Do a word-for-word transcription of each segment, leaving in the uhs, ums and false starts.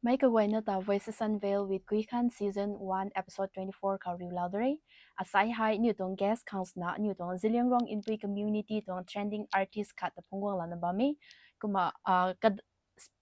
Mei kaguayna ta Voices Unveiled with Guikhan season one episode twenty-four khou riulou de re. Asai hei aniu tuang guest khang swna aniu tuang Zeliangrong Inpui community tuang trending artist khat ta phungc guang lana bam e. Kumna uh,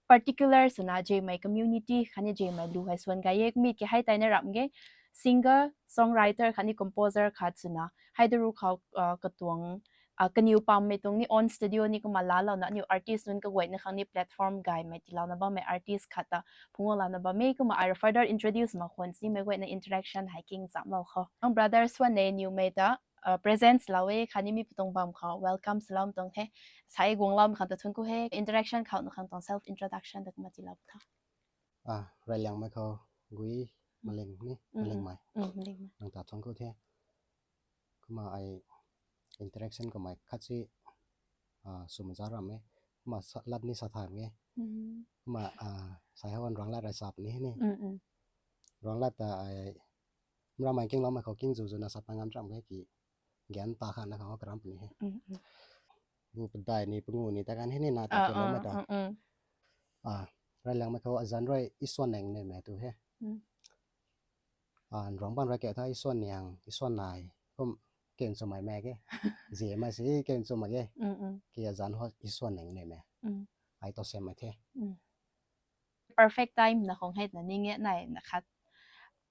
particular swna Zemei community khatni Zemei lu hei swan gay e, mi ki hei taina ram ge singer, songwriter khatni composer khat swna hei daru khou uh, katuang uh, kaniw pammei tuang ni own studio ni kumna laalouna aniu artist nunc kaguayna khang ni platform gaymei tiilouna bammei artist khat ta phungc guang lana bam e. Kumna ai further introduce mak khwan si meic guayna interaction hei king chamlou khou ang brother swan e niwmei ta uh, presence lou e khatni mi putong bam khou welcome swlou tuang the. Sai guang lou khang ta thuanc ku he, interaction khou na khang tuang self introduction ta kumna tiilou tha. Ah, Rayliangmei khou Gui Maling ni, Malingmei. Nang ta thuanc ku the. Kumna ai interaction kamei khat si ah, swmei za ram e. Kumna lat ni sa thay e. Kumna ah, sai hou an ruanglat rai sa puni he ni. Ruanglat ta ai mramei kingloumei khou king zu zu na sa ta ngam ram e ki gan ta khat na khang karam puni he. Bu padai ni pangu ni ta kan he ni na ta tiiloumei ta. Ah, Rayliangmei khou azanc rui isuan neng ne mei tu he. Ah, nruang bam ra keu tha isuan niang, isuan nai, kum ken swmei mei ke. Ziamei si ken swmei ke. Ki azanc ho isuan neng ne mei. Ai ta siammei the. Perfect time na khang he twna ning e nai na khat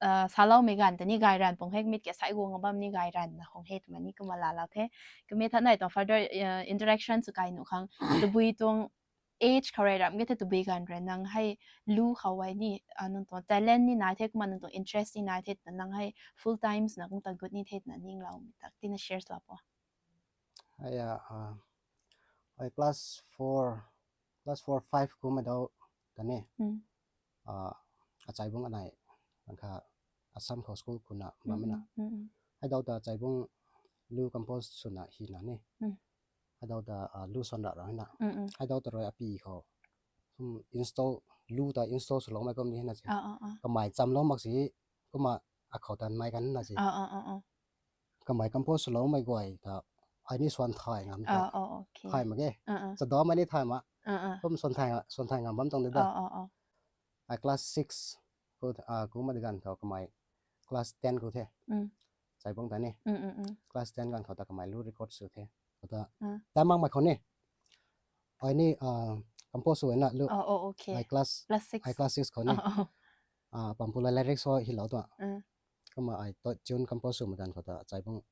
uh, saloumei ganv ta ni gay ranv pung he, mi ki sai guang bam ni gay ranv na khang he twmei ni kumna laalou the. Kumna tha nai tuang further uh, interaction sw kai nuh khang tabui tuang age khou rui ram ge the tabui ganv rui nang hei lu khou ai ni uh, nang tuang talent ni nai the kumna nang tuang interest ni nai the twna nang hei full time swna kum ta gut ni the twna ningloumei tak tina share lou po. Ai a, ai class four, class four five kummei dau ta ni. Ah, Achaibung anei, ang kha Assam khou school kuna bam na. Hei dau ta Achaibung lu compose swna hina ni. Hei dau ta ah, lu swan ra ra hina. Hei dau ta rui api khou install, lu ta install swloumei kum ni hina si. Kamei chamlou mak si, kumna akhou ta mei kan na si. Kamei compose swloumei guay ta ai ni swan thay ngam ta. Thay mak ge. Chadamei ni thay mak. Kum swan thay ngam bam tuang de da. Ai class six kummei ganv khou kamei class ten khou the. Achaibung ta ni. Class ten ganv khou ta kamei lu record sw the. Kata ta makmei khou ni ai ni compose sw na lu. Ai class, ai class six khou ni. Pampulai lyrics ho hilou tuang. Kumna ai tune compose swmei ganv khou ta Achaibung,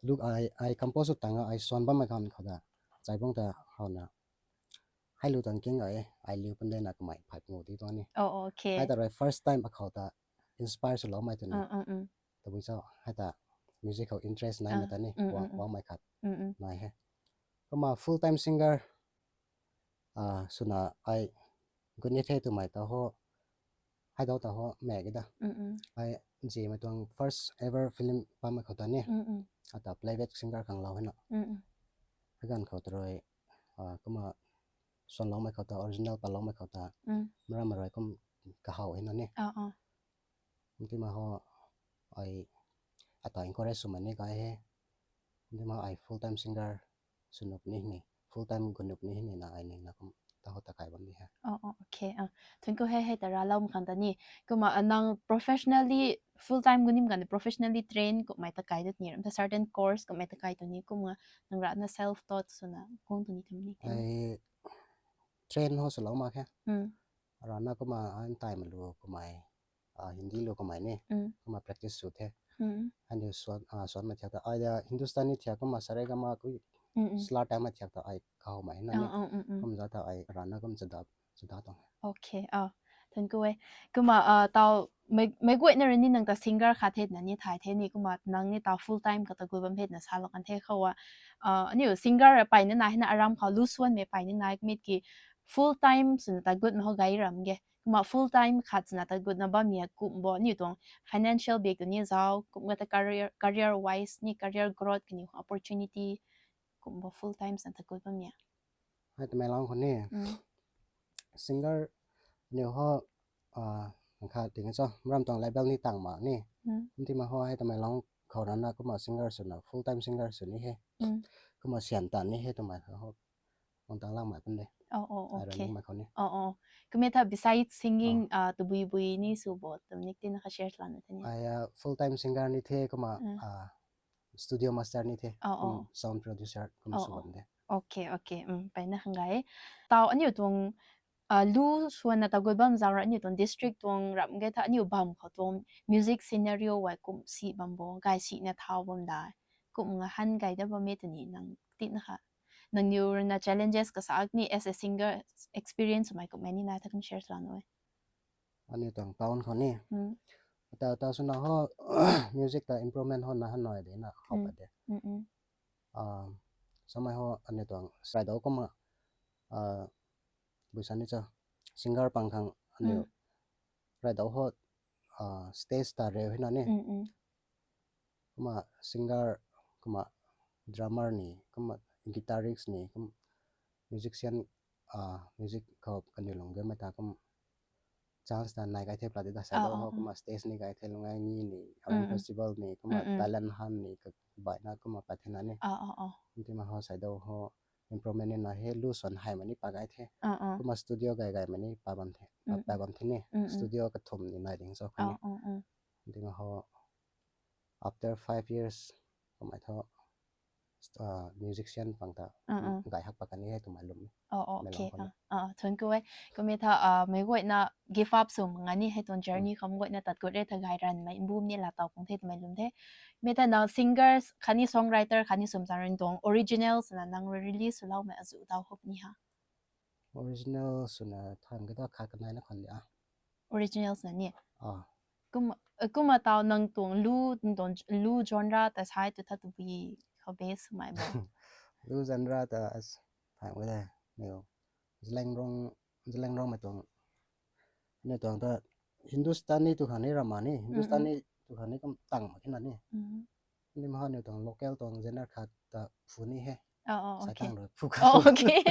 lu ai compose sw tang ai swan bammei ganv khou ta Achaibung ta howna hei lu tang king ai, ai liu pun de na kamei phay pangu ti tuang ni. Hei ta rui first time akhou ta inspire swloumei twna. Tabui cho hei ta music khou interest naimei ta ni, guangmei khat nai he. Kumna full time singer ah, swna ai gut ni the twmei ta ho, hei dau ta ho mei ke da. Ai Zemei tuang first ever film pammei khou ta ni. Ata playback singer khang lou hina. Hei ganv khou ta rui ah, kumna swanloumei khou ta, original paloumei khou ta, maramei rui kum kahaw hina ni. Kumtima ho ai ata encourage swmei ni kai he. Kumtima ai full time singer sw nuh ni ni, full time gut nuh ni ni na ai ningna kum ta ho ta kai bam ni he. Thuanc ku he, hei ta ralou mak khang ta ni. Kumna nang professionally full time gut nim ganv professionally train kummei ta kai dat ni ram ta, certain course kummei ta kai tu ni, kumna nang rana self taught swna kung tu ni tham ni. Ai train ho swlou mak khe. Rana kumna an time lu kummei, ah, Hindi lu kummei ni, kumna practice sw the. Aniu swan, ah, swanmei thiak ta ai da Hindustani thiak kumna saregama ku, slar time thiak ta ai kahawmei na ni. Kum za ta ai rana kum chada, chada tuang. Thuanc ku e. Kumna ah, tau mei, meic guayna rui ni nang ta singer khat the na ni thay the ni, kumna nang ni tau full time kata gut bam the na salou kan the khou a. Ah, aniu singer peyna nai hina aram khou lu swanmei peyna nai mi ki full time swna ta gutmei ho gay ram ge. Kumna full time khat swna ta gutna bammei kumbo aniu tuang financial bak tu ni zau, kumna ta career, career wise ni career growth kaniw opportunity kumbo full time swna ta gut bammei. Hei Tamenglong khou ni singer aniu ho, ah, kha ting cho, maram tuang label ni tang mak ni. Kumtima ho hei Tamenglong khou rana kumna singer swna full time singer sw ni he. Kumna syan tan ni he twmei ho. Kum tang lang mei pun de. Oh, oh, ai rui okay. Ningmei khou ni. Oh, oh. Kumna tha besides singing, ah, tabui bui ni sw bo, twmei ni tina kha share lana the ni. Ai, ah, full time singer ni the, kumna, Mm. ah, studio master ni the, Oh, kum oh. sound producer, kum Oh, sw oh. bam the. Okay, okay. Um, mpeyna khang gay. Tau aniu tuang, ah, lu swanna ta gut bam zaeng rui aniu tuang district tuang ram ge tha aniu bam khou tuang music scenario wai kum si bam bo, gay sina thau bam da. Kum nga han gay da bam e tw ni nang tina kha. Nangniw rui na challenges kasak ni as a singer experience mei kum mei ni na tha kum share lana e. Aniu tuang town khou ni. Hmm. Tau, tau swna ho, music ta improvement ho na han nai de na, how Hmm. pa de. Hmm, hmm. Ah, samei ho aniu tuang rai dau kumna, ah, bui sa ni cha, singer pang khang aniu Hmm. rai dau ho, ah, stage ta reu hina ni. Hmm, hmm. Kumna singer, kumna drummer ni, kumna guitarist ni, kum musician, ah, music khou kaniw lung ge mei ta kum chance ta nai kai the pla de da sa Oh, do oh, ho, oh. kumna stage ni kai the lung ai ni ni, aram Mm, mm. festival ni, kumna Mm, mm. talent hunt ni, ka bai na kumna pa the na ni. Oh, oh, oh. Ntima ho sa do ho improvement ni na he, lu swan hai mani pa gai the. Oh, oh. Kumna studio gai gai mani pa bam the, pa, Mm, pa mm. bam the ni. Mm, mm. Studio kathum ni nai ding so khani. Oh, oh, oh. Ntima ho after five years, kumna tho, ah, musician pang ta, Mm, mm. gai hak pa kani he twmei lum. Oh, oh, Mei okay. lang khou Ah, ah, thank you, eh. Kumna tha, ah, mei guayna give up sw mak nga ni hei tuang Mm. journey khou mei guayna tat gut re tha gay ranvmei mbum ni la tau pung the twmei lum the. Mei tha na singers khatni songwriter khatni sw zaeng rui tuang originals na nang rui release swloumei azu tau hop ni ha. Original swna than ka ta khat kanai na khwan de a. Originals na ni. Ah. Kum, eh, kumna tau nang tuang lu, tuang lu genre ta sai tu tha tabui khou base swmei bo. Lu genre ta as, than ka de, niu, Zeliangrong, Zeliangrong mei tuang, ni tuang ta Hindustani tu khang ni ram ma ni, Mm, mm. Hindustani tu khang ni kum tang mak khe na ni. Mm. Nima ha niu tuang local tuang genre khat ta phu ni he. Oh, oh, Sai okay. tang rui phu Oh, kha. okay.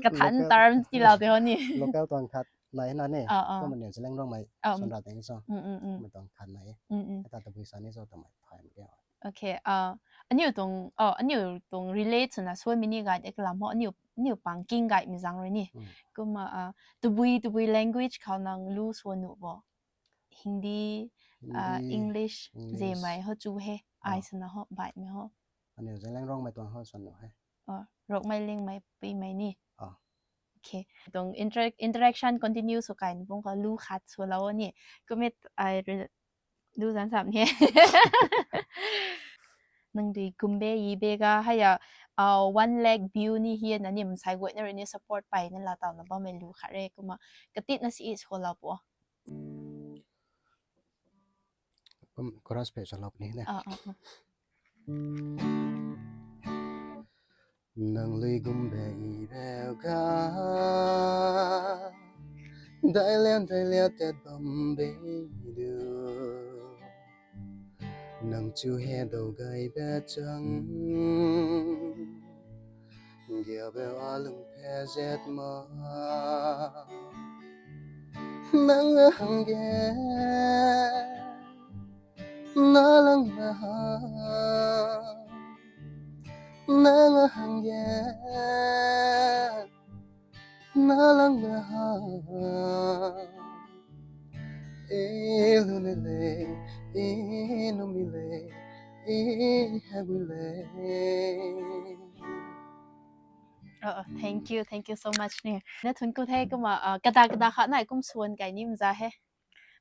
Kathan Local terms ti lau de ho ni. Local tuang khat nai na ni. Oh, oh. Kumna niu Zeliangrong mei Oh, swan ra ding so. Mm, mm, mm. Kumna tuang khat nai. Mm, mm. Kata tabui sa ni so twmei thay mak khe. Okay, ah, aniu tuang, oh, aniu tuang relate swna swan mei ni gay de kalam ho, aniu, aniu pang king gaymei zaeng rui ni. Mm. Kumna, ah, tabui, tabui language khou nang lu swan nuh bo. Hindi, ah, Hindi, English, English. Zemei ho chu he, Ah. ai swna ho, baihmei ho. Aniu Zeliangrong mei tuang ho swan nuh he. Oh, Rongmei Liangmei Puimei ni. Ah. Okay. Tuang inter-, interaction continue sw kai ni pung khou lu khat swlou ni. Kumna ai re-, lu zan sam ni. Nang dui gumbe yi be ga hei a, ah, one lakh view ni hi na ni msai guayna rui ni support peyna la tau na bammei lu khat re kumna. Katit na si i swlou po. Kum chorus pe swlou ni de. Ah, ah, ah. Nang lui gumbe i beu ga, dai lian, dai lian tet bam be du. Nang chu he dou gay be chang, gia beu a lung phe zet ma. Nang a hang ge, na lang na ha. Nang a hang ge, na lang na ha. E lu ne le, e nu mi le, e ha gui le. Oh, oh, thank you, thank you so much ni. Na thun ku the kumna, ah, kada kada kha nai kum swan kai ni mza he.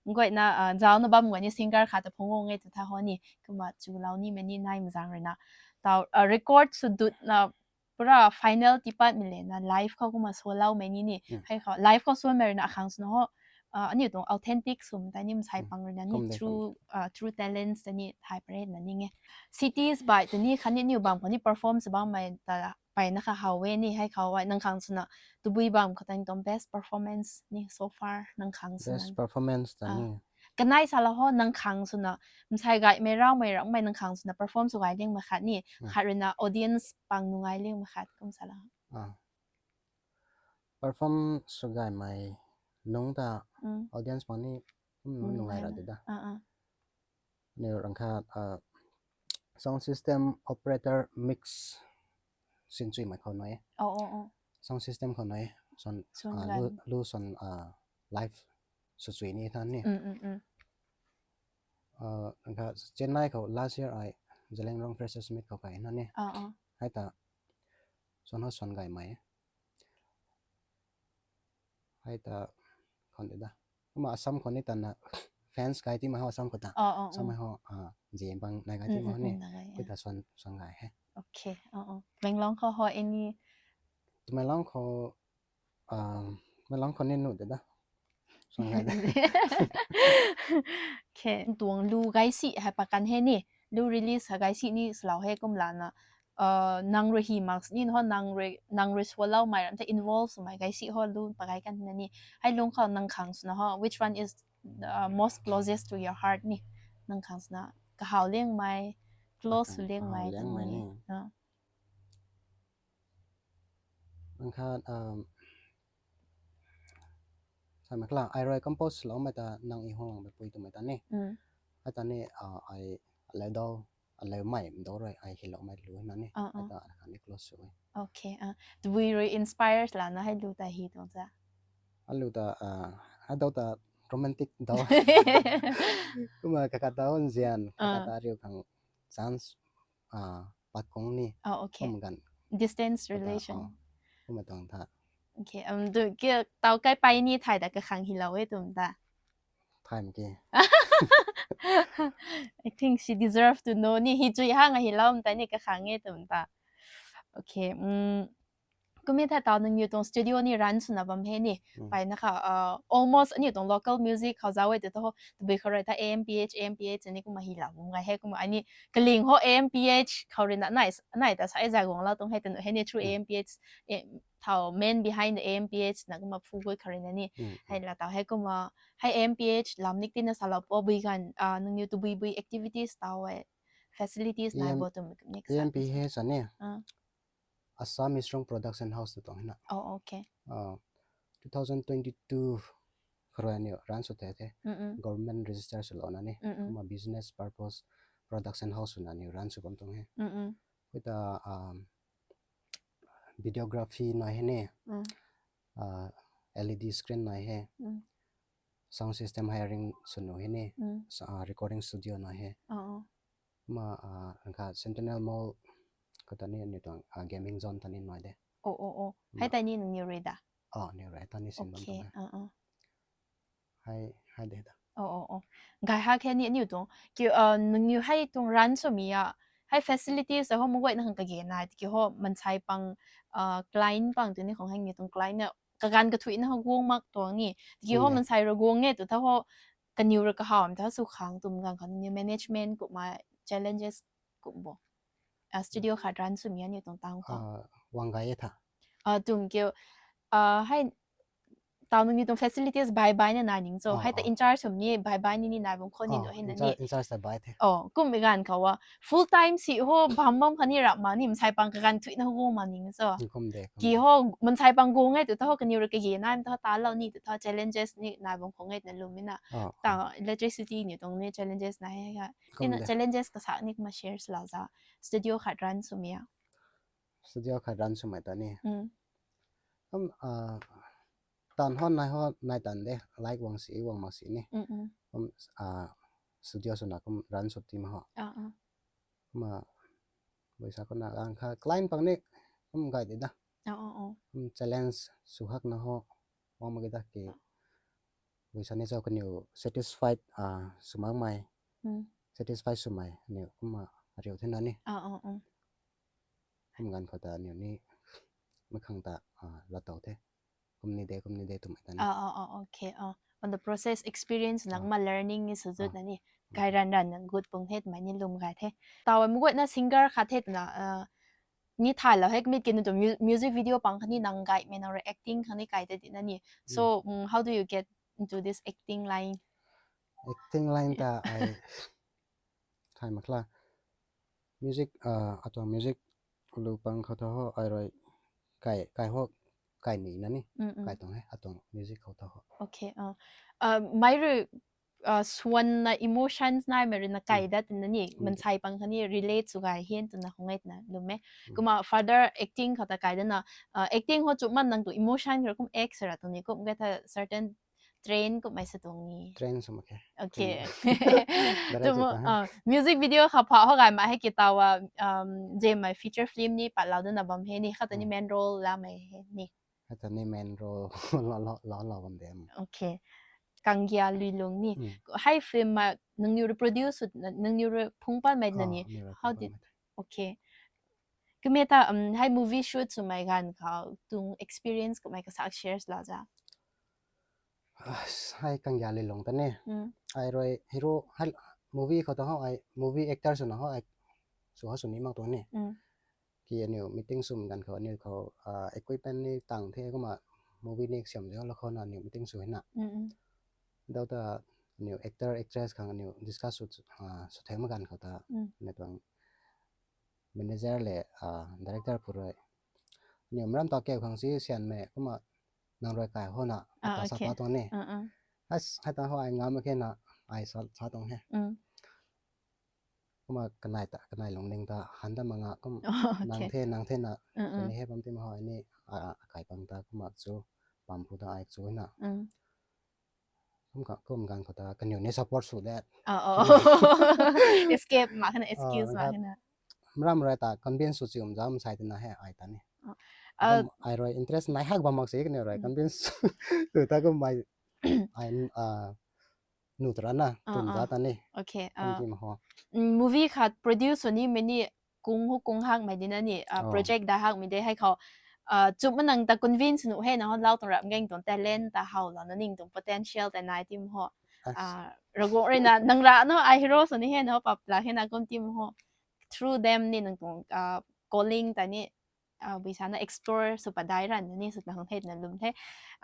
Guayna, ah, zau na bam guay ni singer khat ta phung nge tu tha ho ni. Kumna chu lau ni mei ni nai mzang rui na. Tau, ah, record sw dut na pura final tipat mei le na live khou kumna sw lau mei ni ni. Mm. Hei khou live khou sw mei rui na akhang swna ho. Ah, aniu tuang authentic swm ta ni msai Mm. pang rui na ni Kum de, true, kum de. Ah, true talents ta ni thai pare na ni nge. Cities bai ta ni khatni niu bam khou ni perform sw bam mei ta peyna kha how e ni hei khou ai nang khang swna tabui bam khou tang tuang best performance ni so far nang khang swna. Best performance ta Ah. ni. Kanai sa la ho nang khang swna msai gaymei raumei raumei nang khang swna perform sw gay liangmei khat ni Hmm. khat rui na audience pang nungai liangmei khat kum sa la ho. Ah. Perform sw gaymei nung ta Mm. audience pang ni kum nung Nungai nungai ra na. de da. Ah, ah. Niu rang khat, ah, sound system operator mix sin chui mai khou nai. Oh, oh, oh. Sound system khou nai, son, Suan ah, gan. lu, lu son, ah, live sw chui ni than ni. Mm, mm, mm. Ah, kha Chennai khou last year ai Zeliangrong Freshers Meet khou kai na ni. Ah, ah. Hei ta, son ho son gay mai. Hei ta, khon de da. Kumna Assam khou ni ta na fans gay ti ma ho Assam khou ta. Ah, ah, Assam ah. Ho, ah, je bang nai gay ti Mm, ma mm, ho ni. mm, na gay, Hei ah. ta son, son gay he. Okay, ah, ah. Menglong khou ho any Tamenglong khou, ah, Tamenglong khou ni nu de da. Son gay da. Okay, tuang lu gay si hei pa kan he ni. Lu release ha gay si ni slow he kum lana. Uh, nang rui hi marks ni ho nang rui, nang rui swallow mai ram te involve sw mai gay si ho lu pa gay kan na ni. Hei lung khou nang khang swna ho, which one is the most closest to your heart ni? Nang khang swna kahaw liang mai, close Kahaw, sw liang kahaw mai liang tang mai ni. Ni. Ah. Ang kha, um, sa mak la, ai rui compose lou mai ta nang i hong lang pui tu mai ta ni. Mm. Hei ta ni, ah, ai aleu dau, aleu mai dau rui ai hi lou mai lu na ni. Ah, Hei ah. Ta kha ni close sw e. Okay, ah. Tabui rui inspire lana hei lu ta hi tuang sa. Alu ta, ah, hei dau ta romantic dau. Kumna kaka dau nzian, kaka Ah. ta riu khang chance, ah, pat kong ni. Oh, okay. Kum gan. Distance Kata, relation. Oh, kumna tuang tha. Okay, um, tu kia tau kai pai ni thai da kakhang hi lou e tum ta. Time ki. I think she deserve to know ni hi chui hang hi lou ta ni kakhang e tum ta. Okay, um, kumi tha tau nang yu tuang studio ni run swna bam he ni. Mm. Pai na kha, uh, almost aniu tuang local music khou zau e tu tho, tabui khou rui tha A M P H, A M P H ni kumna hi lou bam gay he kumna ani kaling ho A M P H khou rui na nai, nai ta sa e zai guang lou tuang he tanu he ni through Mm. A M P H, eh, thau main behind the A M P H na kumna phu gui khou rui na ni. Mm, Hei mm. La tau he kumna, hei A M P H lam nik tina sa lou po bui gan, ah, nang yu tabui bui activities tau e, facilities nai A M, bo tum nik A M P H sa ni. Ah. Assam Strong Production House tu tuang hina. Oh, okay. Ah, two thousand twenty-two khou rui aniu run sw the the. Mm, mm. Government register sw lou na ni. Mm, mm. Kumna business purpose production house swna aniu run sw bam tuang he. Mm, mm. Hei ta, um, videography nai he ni. Mm. Ah, L E D screen nai he. Mm. Sound system hiring swnu he ni. Mm. Sa-, ah, recording studio nai he. Oh, oh. Kumna, ah, ang kha Centennial Mall khou ta ni aniu tuang, ah, gaming zone ta ni nai de. Oh, oh, oh. Ma- Hei ta ni nang yu rui da. Ah, aniu rui ta ni sin bam Okay. tuang he. Ah, ah. Hei, hei de da. Oh, oh, oh. Gay ha khe ni aniu tuang. Ki, uh, nang yu hei tuang run sw mi a. Hei facilities a ho mu guay na khang kage nai. Ki ho mansei pang, uh, client pang tu ni khong hei ni tuang client na kagan kathui na ho guang mak tuang ni. Ki ho Kum de. Mansei rui guang e tu tha ho kaniw rui kahawm tha sw khang tum gang khang ni management kumna challenges kum bo. Ah, studio khat run sw mi aniu tuang tang khou. Ah, wang gay e tha. Ah, tum kiu, ah, hei, tau nang ni tuang facilities bai bai na nai ning cho. Ah, hei ta ah. In charge sw mi bai bai ni ni nai bam khou ni Ah, do hei in na char-, ni. In charge ta bai the. Oh, kum mi gan khou a. Full time si ho bam bam kha ni rap ma ni, mansei pang kagan thui na ho guang ma ning cho. Kum de, kum Ki de. Ho, mansei pang guang e tu tha ho kaniw rui kage nai, tu tha ta lou ni, tu tha challenges ni nai bam khou nge na lum mi na. Ah, ta ah. Electricity ni tuang ni challenges nai he ga. Kum Tina de. Challenges kasak ni kumna share sw lou za. Studio khat run sw mi a. Studio khat run sw mai ta ni. Mm. Kum, ah, tan hon nai hon nai tan de, like wang si, wang mak si ni. Mm, mm. Kum, ah, studio swna kum run sw ti ma ho. Ah, ah. Kumna, bui sa kumna, ang kha client pang ni, kum gay de da. Ah, ah, ah. Kum challenge sw hak na ho, wang mak ki da ki, bui sa ni cho kaniw satisfied, ah, sw mak mai. Mm. Satisfied sw mai, aniu kumna, ariu the na ni. Ah, ah, ah. Kum gan khou ta aniu ni, makhang ta, ah, la tau the. Kum ni de, kum ni de, tum ta ni. Ah, ah, ah, okay, ah. On the process experience na Ah. Kumna learning ni sw zut Ah. Na ni. Okay. Gay ran ran na gut pung the, mai ni lum gay the. Tau mu guay na singer khat the na, ah, ni tha lou he kmit ki nu tu mu-, music video pang kha ni nang gay mei na rui acting kha ni kai ta di na ni. So, Mm. Mm, how do you get into this acting line? Acting line ta ai Thai mak la. Music, ah, atuang music lu pang khou tho ho, ai rui kai, kai ho, kai ni na ni, Mm, mm. Kai tuang he, atuang music khou tho ho. Okay, ah. Ah, mei rui, uh, swan na emotions nai mei rui na kai dat na ni, mansei pang kha ni relate sw gay hian twna khang ngai twna lwm e. Kumna further acting khou ta kai dat na, uh, acting ho chumman nang tu emotion khou kum act sara tuang ni, kum ge tha certain train kummei sa tuang ni. Train sw mak khe. Okay. Direct Tumo, sw ta. Uh, music video khou pha ho gay ma hei ki tawa, um, Zemmei feature film ni pat lau dat na bam he ni, khat ta ni main role la mei he ni. Hei ta ni main role la la la la bam de. Okay. Kanggia Luilung ni. Hei film ma nangniw rui produce, nangniw rui phungc pat mei na ni. How did, okay. Kumna ta, um, hei movie shoot swmei ganv khou tuang experience kummei kasa share la za. Hei Kanggia Luilung ta ni. Ai rui hero, hei movie khou ta ho, ai movie actor swna ho, ai sw ho sw ni mak tuang ni. Ki aniu meeting swmei ganv khou, aniu khou, ah, equipment ni tang the, kumna movie ni siam zau la khou na aniu meeting sw hina. Dau ta aniu actor, actress khang aniu discuss sw, ah, sw theng mak ganv khou ta, na tuang manager le, ah, director pu rui, aniu maram ta keu khang si sian mei, kumna nang rui kai ho na, ata sa pa tuang ni. Hei ta ho ai ngam mak khe na, ai sa, sa tuang he. Kumna kanei ta, kanei lungning ta han ta mak nga, kum nang the, nang the na, kani he bam ti ma ho ni, a, a kai pang ta kumna chu, pam pu ta ai chu na. Kum ka, kum ganv khou ta kaniw ni support sw dat. Escape mak khe na, excuse mak khe na. Maram rui ta convince sw chium zam sai tina he ai ta ni. Ai rui interest nai hak bam mak si kaniw rui convince sw ta kummei ai, ah, nu ta rana, tum za ta ni. Okay. Kum ti ma ho. Movie khat produce sw ni mei ni kung ho kung hakmei di na ni, ah, project da hakmei de hei khou, ah, chumman nang ta convince nuh he na ho lau tuang ramh gaeng tuang talent ta how lou na ning tuang potential ta nai ti ma ho. Ah, Ravguangc rui na nang ra na ai hero sw ni he na ho pap la he na kum ti ma ho. Through them ni nang tuang, ah, calling ta ni, ah, bui sa na explore sw padai ran ni sw na hang the na lwm the.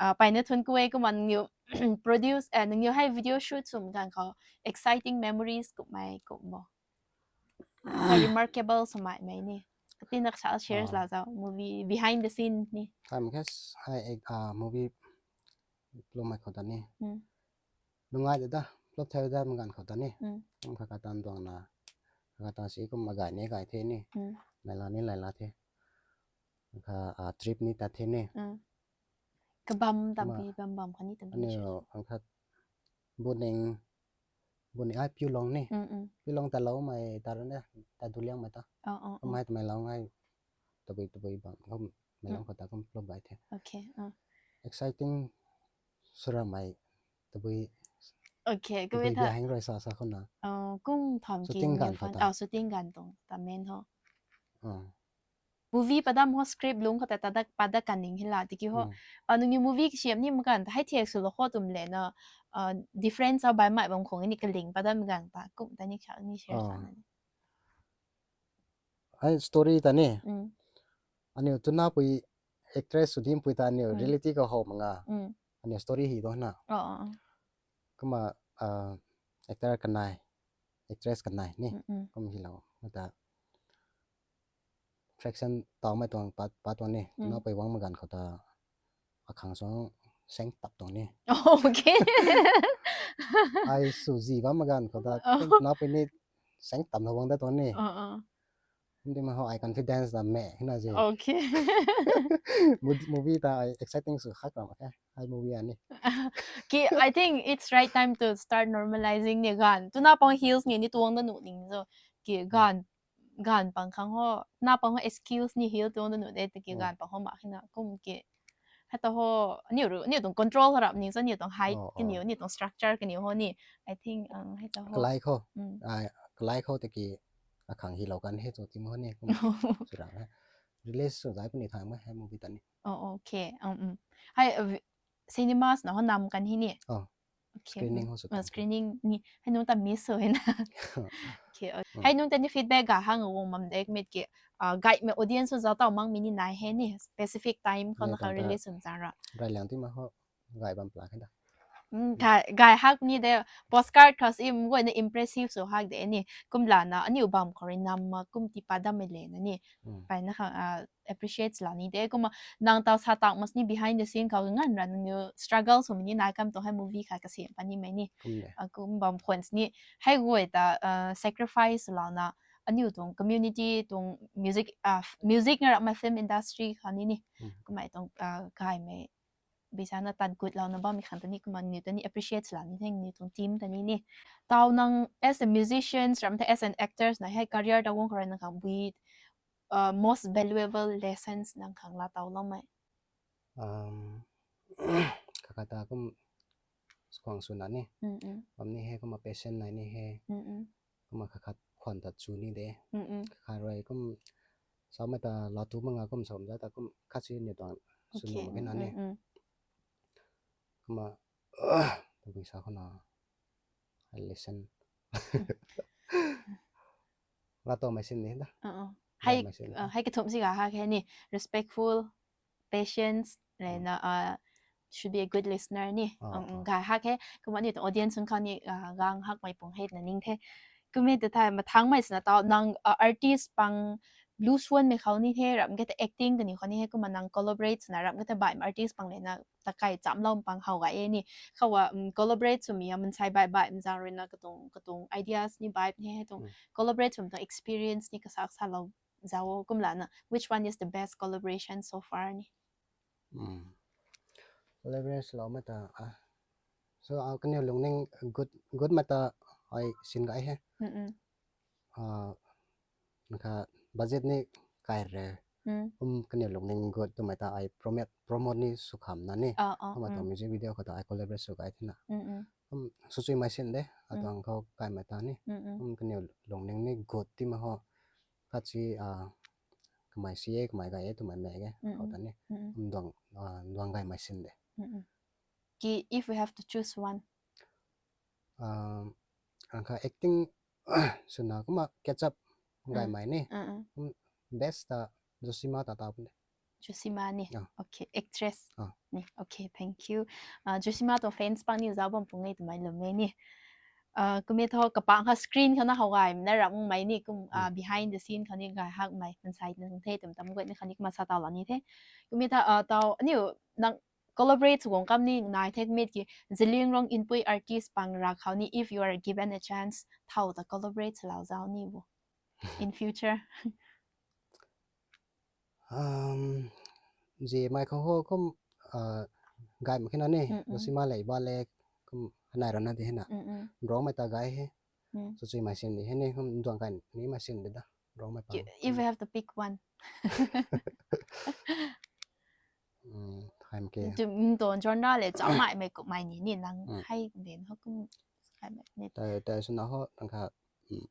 Ah, pai na thun kuay kumna nangniw produce, eh, nangniw hei video shoot swmei ganv khou exciting memories kummei kum bo. Hei remarkable swmei mei ni. Kati na kasa share la zau movie behind the scene ni. Time khe hei, ah, movie plopmei khou ta ni. Nungai de da, plop thei da mak ganv khou ta ni. Kum kha katan tuang na, kha katan si kum agay ni gay the ni. Laila ni laila the. Kha, ah, trip ni tat the ni. Kabam tampi, bam bam kha ni tampi. Aniu, ang khat, buning, buning ai Piulong ni. Piulong ta lou mei ta rana, ta du liang mei ta. Kum hei ta mei lou ngai, tabui, tabui bam, kum mei lou khou ta kum plop bai the. Okay. Exciting sw ramei tabui. Okay, tabui kumna ta bia hang rui sa sa khou na. Oh, kum tham shooting ganv khou ta. Oh, shooting ganv tuang ta main ho. Movie padam ho script lung khou ta ta dak pa dak kan ning hila tiki ho. Ah, nangniw movie kasiam ni mak ganv ta hei thiak sw lou khou tum le na, ah, difference a bai mei bam khong ni kaling padam ganv ta kum ta ni kha ni share sa na ni. Hei story ta ni. Aniu tuna pui actress sw dim pui ta aniu reality khou how mak nga. Aniu story hi do na. Kumna, ah, actor kanei, actress kanei ni. Kum hi lou. Kumna ta fraction tawmei tuang pat, pat tuang ni. Tuna pui wang mak ganv khou ta akhang suang seng tap tuang ni. Okay. Ai sw zi bam mak ganv khou ta, tuna pui ni seng tap na wang da tuang ni. Kum ti ma ho ai confidence ta mei hina zi. Okay. Movie ta ai exciting sw khak ram khe. Ai movie ani. Ki, I think it's right time to start normalizing ni ganv. Tuna pang heels ni ni tuang da nuh ning zo. Ki ganv, ganv pang khang ho, na pang ho excuse ni heel tuang da nuh de, tiki ganv pang ho mak hina kum ki. Hei ta ho, aniu ru, aniu tuang control ho rap ni, so aniu tuang height kaniw, aniu tuang structure kaniw ho ni. I think, um, hei ta ho. Kalai khou, ah, kalai khou tiki akhang hi lou kan he tu ti mo ni kum. Sura he. Release sw zai puni thang ma hei movie ta ni. Oh, okay. Um, um. Hei, uh, cinemas na ho nam kan hi ni. Oh. Okay. Screening ho sw tang. Screening ni hei nung ta miss sw hei na. Okay, okay. Hei nung ta ni feedback ga hang wong mam dek mit ki, ah, gaymei audience sw zau tau mang mi ni nai he ni specific time khou na khang release sw zang ra. Rai liang ti ma ho gay bam pla khe da. Mm, gay, gay hak ni de, postcard khou si, mm, guayna impressive sw hak de ni. Kumlana aniu bam khou rui nam ma kum tii pat dammei le na ni. Mm. Pai na khang, ah, appreciate lou ni de. Kumna nang taw sa tak mas ni behind the scene khou ngan ra nangniu struggle sw mi ni nai kam tu hei movie kha kasi pa ni mei ni. Kum de. Ah, kum bam khwan ni hei guay ta, ah, sacrifice lou na aniu tuang community tuang music, ah, f-, music nga ramei film industry khou ni ni. Mm. Kumei tuang, ah, gaymei bisana tat gut lou na bammei khang ta ni kumna niw ta ni appreciate lou ni theng niw tuang team ta ni ni. Taw nang as a musicians, ram the as an actors na hei career ta guang khou rui nang khang bui, uh, most valuable lessons nang khang la taw lou mei. Um, kakata kum skwang suna ni. Mm, mm. Bam ni hei kumna passion nai ni hei. Mm, mm. Kumna kakhat khwan ta chu ni de. Mm, mm. Kakhat rui kum samei ta la tu manga kum sam za ta kum khat si ni tuang sunu Okay, ma kena mm, ni. Mm, mm. Kumna, ah, tu sa khou na. I listen. La taw mei sin ni da. Uh, uh. Hei, mei sin. Uh, hei kathum si ga ha khe ni respectful, patience, le Mm. na, uh, should be a good listener ni. Ah, Um, um, ah. Ga ha khe, kumna ni audience khang ni, uh, gang hak mei pung hei na ning the. Kumna ta thai mathang mei sina taw nang, uh, artist pang blues one mei khou ni the, ram ke ta acting kani khou ni he, kumna nang collaborate sina ram ke ta bai artist pang le na ta kai cham lou pang how ga e ni. Khou, um, collaborate sw mi a mansei bai bai mzang rui na katung, katung ideas ni bai ni he tung Mm. collaborate sw mi tuang experience ni kasak sa lou zau kumlana. Which one is the best collaboration so far ni? Mm. Collaborate lou mei ta, ah. So, ah, kaniw lungning good, good mei ta ai sin ga he. Mm, mm. Ah, nang kha budget ni kai re. Mm. Um, kaniw lungning good tu mei ta ai promote, promote ni sw kham na ni. Ah, ah, Kumna tuang mm. music video khou ta ai collaborate sw ga thina. Mm, mm. Um, sw chui mei sin de, Mm. atuang khou kai mei ta ni. Mm, mm. Um, kaniw lungning ni good ti mei ho. Khat si, ah, kamei si e, kamei ga e, tu mei mei ge, Mm, khou mm. ta ni. Mm, mm. Um, duang, ah, duang gay mei sin de. Mm, mm. Ki, if we have to choose one. Um, ang kha acting swna kumna catch up gay Mm. mei ni. Mm, mm. Um, best ta Josima ta ta pun de. Josima ni. Ah. Okay, actress Ah. ni. Okay, thank you. Ah, Josima tuang fans pang ni zau bam pung e tu mei lum e ni. Ah, kumna thu kapang kha screen khou na how gay na ram mei ni kum, ah, Mm. behind the scene khou ni gay hak mei mansei nang the tum tam guay ni khou ni kumna sa taw lou ni the. Kumna thu, ah, taw aniu nang collaborate sw guang kam ni nai the kumna ki Zeliangrong Inpui artist pang ra khou ni if you are given a chance, thow ta collaborate sw lou zau ni bo in future. Um, zi mei khou ho kum, ah, gay mei kena ni, Mm, mm. Josima lei ba le kum hanai rana di hena. Mm, mm. Rong mei ta gay he. Mm. Sw chui mei sin di he ni, kum duang kai ni mei sin di da. Rong mei pa. Ki-, if you have to pick one. Mm, hai mei ke. Tu, mm, tuang genre le cham mei mei kum mei ni ni nang Mm. hai den ho kum hai mei ni. Tai, tai swna ho, nang kha, mm,